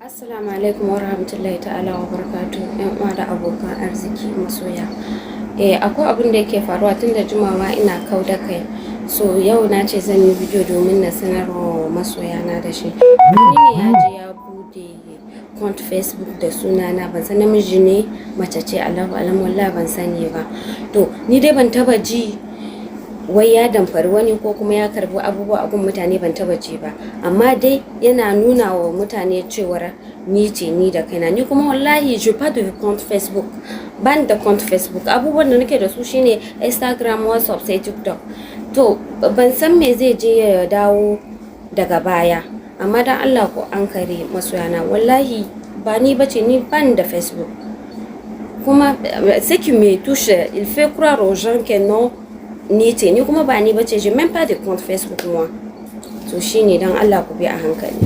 Assalamu alaikum wa rahmatullahi ta'ala wa barakatu, yan uwa da abokan arziki, masoya. Eh, akwai abin da yake faruwa tun da jimawa ina kau da kai. So yau na ce zan yi bidiyo domin na sanarwa masoya na da shi. Wani ne ya je ya bude account Facebook da sunana. Ban san namiji ne, mace ce, Allahu alam, wallahi ban sani ba. To ni dai ban taba ji wai ya damfari wani ko kuma ya karbi abubuwa a gun mutane, ban taba ji ba. Amma dai yana nuna wa mutane cewar ni ce ni da kaina. Ni kuma wallahi je pas de compte Facebook, ban da compte Facebook. Abubuwan da nake da su shine Instagram, WhatsApp, sai TikTok. To ban san me zai je ya dawo daga baya, amma dan Allah ko an kare masoyana, wallahi ba ni bace, ni ban da Facebook. Kuma ce qui me touche, il fait croire aux gens que non, ni ce ni, kuma ba ni bace. J'ai même pas de compte Facebook, moi. To shine, dan Allah ku bi a hankali.